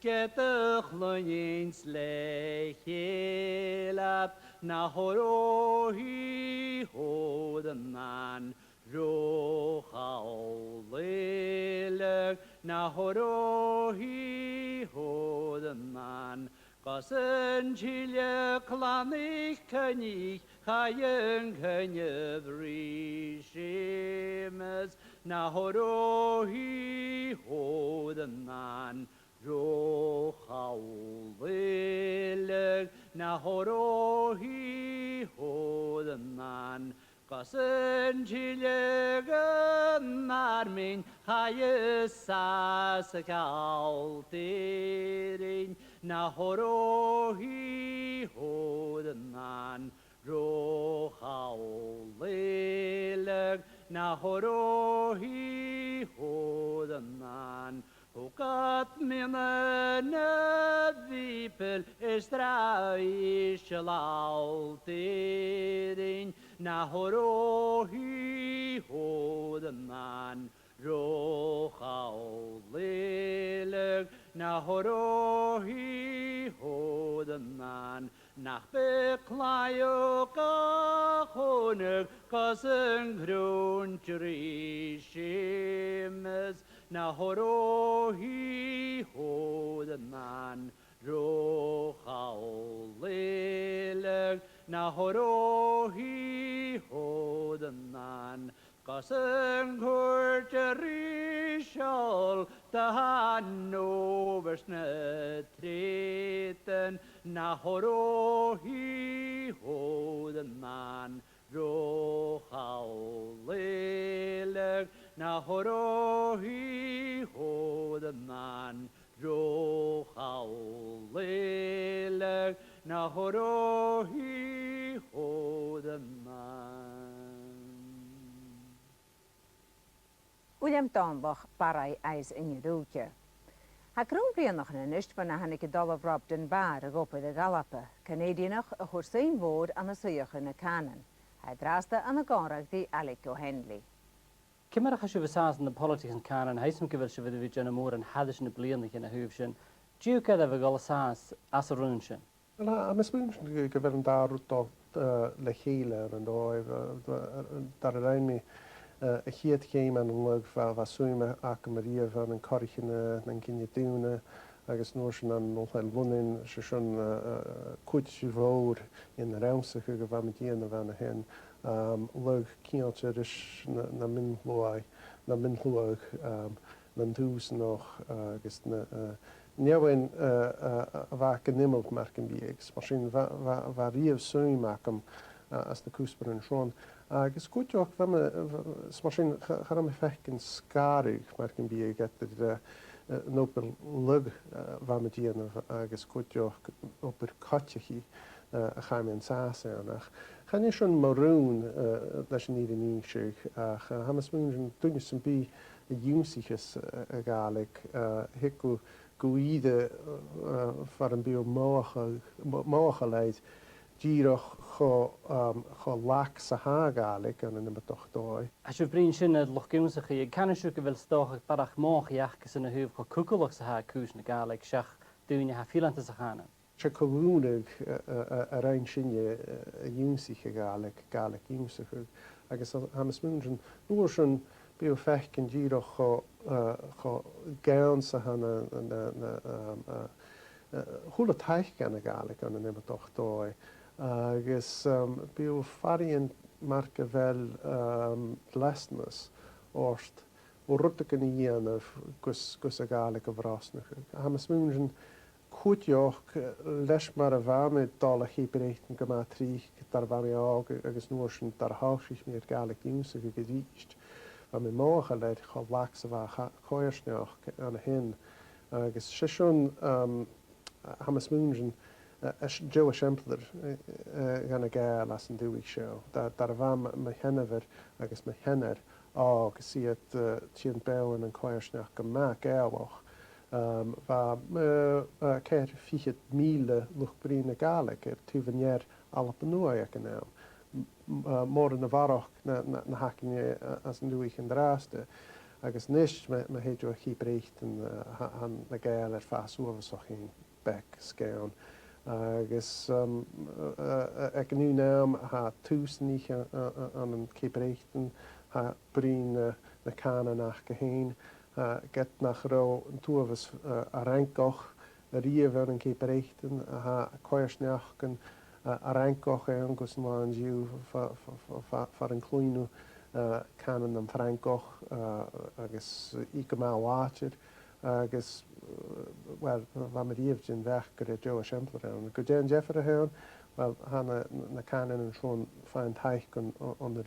ged a chluinneas le chèile, na h-òraidh chòir an ro chall uile, na h-òraidh chòir an Gus an tilleadh clann Coinneach, chaidh an coinneamh ri Seumas, na h-òraidh chòir an ro chall uile, na h-òraidh chòir an Gus an tilleadh an àirminn, chaidh an sàs a' chealtair, na h-òraidh chòir an ro chall uile, na h-òraidh chòir an Thug iad miann na bhìobaill is sràth is sealladh dìreach, na h-òraidh chòir an ro chall uile, na h-òraidh chòir an Nach bi claidheamh ga chòmhnaidh gus an crùnnt ri Seumas, na h-òraidh chòir an ro chall uile, na h-òraidh chòir an Gus an cuairt ri seòl do tha an Òbhairt na Trèidean, na h-òraidh chòir an ro chall uile, na h-òraidh chòir an ro chall uile, na h-òraidh chòir an Uilleam Dòmhnallach, Barraigh agus Inbhir Dhùthcha. Tha grunn bhliadhnaichean a-nis bhon a thàinig an t-Ollamh Rob Dunbar a dh'obair a dh'Alba, Canèidianach a chuir suim mhòr ann an suidheachadh na cànain. Tha e an-dràsta ann an còmhradh ri Ailig O'Henley. Ciamar a chaidh sibh an sàs ann am poilitigs na cànain? Tha fhios agam gu bheil sibh air a bhith a' dèanamh mòran thairis air na bliadhnaichean a thaobh sin. Dè ur cuimhne a bheil às, às an raon sin? Uill, tha, tha mi a' smaoineachadh gu, gu bheil an dà rud a' dol, eh, le chèile ann an dòigh, eh, eh, dar a rinn mi, eh, a' chiad cheum ann an lagh, bha, bha suim agam a-riamh ann an còraichean, eh, nan cinne-daonna, agus an uair sin ann an Oilthigh Lunnainn, 's e sin, eh, eh, cuid mhòr dhen rannsachadh a bha mi a' dèanamh ann a shin, um, lagh ceangailte ris na, na mion-shluagh, na mion-shluagh, um, nan dùthchannan agus na, eh, Nì mi, eh, eh, a bha gun iomall mar gum biodh, agus mar sin bha, bha, bha riamh suim agam, eh, anns na cuspairean sin. Agus cuideachd, bha mi, bha, is mar sin, cha, cha robh mi a' faicinn sgaradh mar gum biodh eadar, eh, eh, an obair lagha, eh, a bha mi a' dèanamh agus cuideachd obair coitcheann, eh, a chaidh mi an sàs ann. Ach chan e sin mo rùn, eh, leis an fhìrinn innse, ach, eh, tha mi a' smaoineachadh duine sam bith a dh'ionnsaich, eh, a' Ghàidhlig, eh, thig gu, gu ìre, eh, far am bi thu mothachail, mo-, mothachail air dìreach cho, um, cho lag 's a tha a' Ghàidhlig ann an iomadach dòigh. Tha sibh a' bruidhinn sin air luchd-ionnsachaidh, an canadh sibh gu bheil 's dòcha barrachd mothachaidh aca-san a thaobh cho cugallach 's a tha cùis na Gàidhlig seach daoine a tha fileanta sa chànan? 'S e co-dhùnadh, eh, eh, eh, a rinn sinne, eh, a dh'ionnsaich a' Ghàidhlig, Gàidhlig ionnsachadh. Agus tha, tha mi a' smaoineachadh an uair sin bidh thu a' faicinn dìreach cho, eh, cho gann 's a tha na, na, na, um, eh, eh, a h-uile taic dhan a' Ghàidhlig ann an iomadach dòigh. Agus, um, bidh thu a' faireachdainn mar gu bheil, um, dleastanas ort bho rudeigin a dhèanamh gus, gus a' Ghàidhlig a bhrosnachadh. Tha mi a' smaoineachadh cuideachd, eh, leis mar a bha mi a' dol a Cheap Breatainn gu math tric dar a bha mi òg agus an uair sin dar a thòisich mi air Gàidhlig ionnsachadh a-rithist, bha mi mothachail air cho lag 's a bha a' cha-, coimhearsnachd ann a shin. Agus 's e sin, um, tha mi a' smaoineachadh, eh, deagh eisimpleir, eh, eh, dhan a' Ghàidheal anns an dùthaich seo. Da-, dar a bha mo, mo sheanmhair agus mo sheanair òg, agus iad, eh, a' tighinn beò ann an coimhearsnachd gu math Gàidhealach, um, bha, eh, eh, ceithir fichead mìle luchd-bruidhinn na Gàidhlig air taobh an ear Alba Nuadh aig an àm. M-, m-, eh, mòran a bharrachd na, na, na th' againne, eh, anns an dùthaich an-dràsta. Agus a-nis, ma, ma thèid thu a Cheap Breatainn, eh, tha, tha na Gàidheil air fàs uabhasach fhèin beag sgàthain. Agus, um, eh, eh, aig an aon àm, tha tùsan, eh, eh, eh, ann an Ceap Breatainn, tha bruidhinn, eh, na cànain aca fhèin, eh, ged nach robh an t-uabhas, eh, a Fhrancach a-riamh ann an Ceap Breatainn, tha coimhearsnachdan, eh, a Fhrancach ann gus an là an-diugh fa-, fa-, fa-, fa-, far an cluinn thu, eh, cànan nam Francach, eh, agus i gu math làidir. Agus, eh, uill, bha mi a-riamh den bheachd gur e deagh eisimpleir a th' ann. Gu dè an diofar a th' ann? Uill, tha na, na cànain an seo a' faighinn taic on, on, on,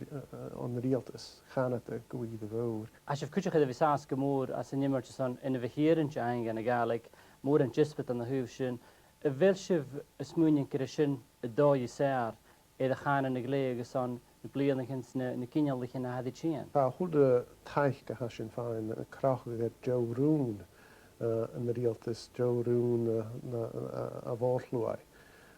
on riaghaltas Chanada gu ìre mhòr. Tha sibh cuideachd air a bhith an sàs gu mòr anns an iomairt airson inbhich-fhìreanta fhaighinn dhan a' Ghàidhlig, mòran deasbad ann a thaobh sin. A bheil sibh a' smaoineachadh gur e sin an dòigh as fheàrr air a' chànan a ghlèidheadh airson na bliadhnaichean 's na, na ginealaichean a tha ri tighinn? Tha a h-uile taic a tha sinn a' faighinn a' crochadh air deagh rùn, eh, an riaghaltais, deagh rùn, eh, na, eh, a' mhòr-shluaigh.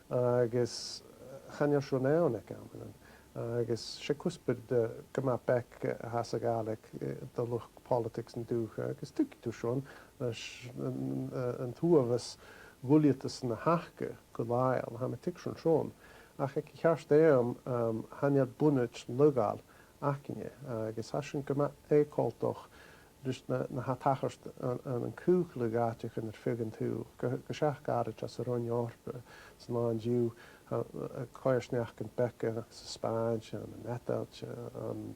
Agus, eh, chan eil sin ann aig amannan. Agus 's e cuspair de, gu math beag, eh, a th' anns a' Ghàidhlig, eh, do luchd-poilitigs an dùthcha, agus tuigidh tu sin leis an, eh, an t-uabhas dhuilgheadasan a th' aca gu làitheil, tha mi a' tuigsinn sin. Ach aig a' cheart àm, um, chan eil bunaid laghail againne, agus tha sin gu math eu-coltach ris na, na tha a' tachairt ann, ann an cùl a dh'àiteachan air feadh an t-saoghail, gu, gu seachd àraid anns an Roinn Eòrpa san là an-diugh, tha, eh, coimhearsnachdan beaga sa Spàinn, ann an Eadailt, ann,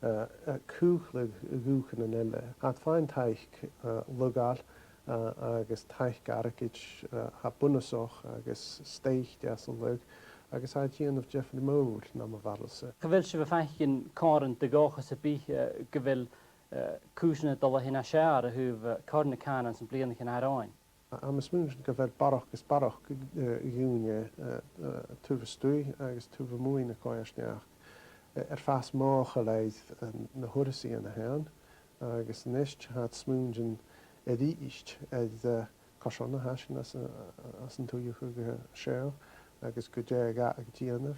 eh, eh, cùl a dhùthchannan eile. Tha iad a' faighinn taic, eh, laghail, eh, agus taic airgid, eh, a tha bunasach agus stèidhichte às an lagh, agus tha e a' dèanamh diofar mòr nam bheachd-sa. A bheil sibh a' faicinn còmhradh de dhòchas sam bith, eh, gu bheil, eh, cùisean a' dol a thighinn nas fheàrr a thaobh, eh, cur na cànan anns na bliadhnaichean a tha romhainn? Tha mi a' smaoineachadh gu bheil barrachd is barrachd, eh, dhaoine, eh, eh, taobh a-staigh agus taobh a-muigh na coimhearsnachd, eh, air fàs mothachail air, eh, na thurasan a th' ann, agus a-nis tha iad a' smaoineachadh a-rithist air, eh, carson a tha sinn anns a', anns an t-suidheachadh, eh, seo, agus gu dè a ghabhadh dèanamh.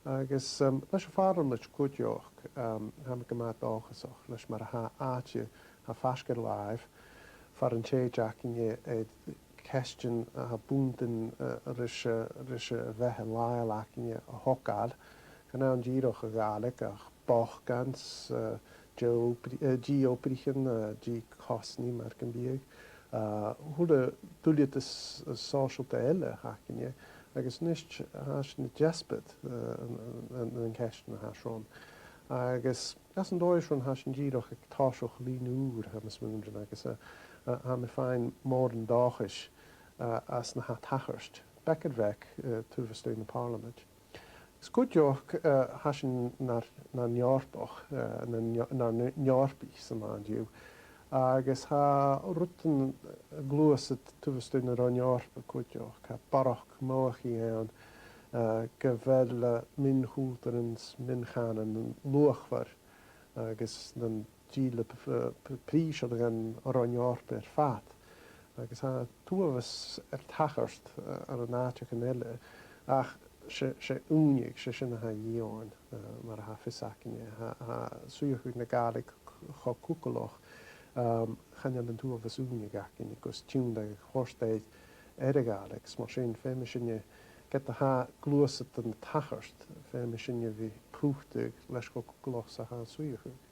Agus, um, leis a' Phàrlamaid cuideachd, um, tha mi gu math dòchasach leis mar a tha àite, tha faisg air làimh, far an tèid againne air ceistean a tha buntainn, eh, ris, eh, ris a' bheatha làitheil againne a thogail. Chan ann dìreach a' Ghàidhlig ach bochdainn, eh, dì-obraichean, eh, dì-obraichean, eh, dì-chosnaidh mar gum biodh, eh, a h-uile duilgheadas, eh, sòisealta eile a th' againne, agus a-nis tha sinn a' deasbad, eh, an, an, an, an ceistean a tha sin. Agus anns an dòigh sin tha sinn dìreach aig toiseach linn ùr, tha mi a' smaoineachadh, agus, eh, Tha mi fhìn mòran dòchais às na tha tachairt, beag air bheag, taobh a-staigh na Pàrlamaid. Is cuideachd, tha sinn nar, nar n-Eòrpach, nar n-, nar n-Eòrpaich san latha an-diugh, agus tha rudan a' gluasad taobh a-staigh na Roinn Eòrpa cuideachd, tha barrachd mothachaidh ann gu bheil mion-chultaran 's mion-chànanan luachmhor agus nan dìleab prìseil dhan Roinn Eòrpa air fad. Agus tha uabhas air tachairt ann an àiteachan eile, ach 's e, 's e ùine, 's e sin a tha a dhìth oirnn, mar a tha fios againne, tha, tha suidheachadh na Gàidhlig cho cugallach, chan eil an t-uabhas ùine againn gus tionndadh a thoirt air, air a' Ghàidhlig, 's mar sin feumaidh sinne, ged a tha gluasad na tachairt, feumaidh sinne a bhith putadh leis cho cugallach 's a tha an suidheachadh.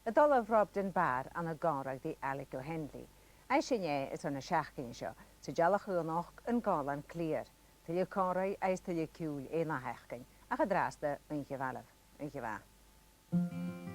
A' dol a Bhrobdin Bàr ann an còmhradh ri Alec O'Henley. Agus sin e airson na seachdain seo, 's a' dealachadh a-nochd an Còmhlan Cliar. Tuilleadh còmhraidh agus tuilleadh ciùil aon latha a dh'aithghearr, ach an-dràsta, oidhche mhath leibh, oidhche mhath.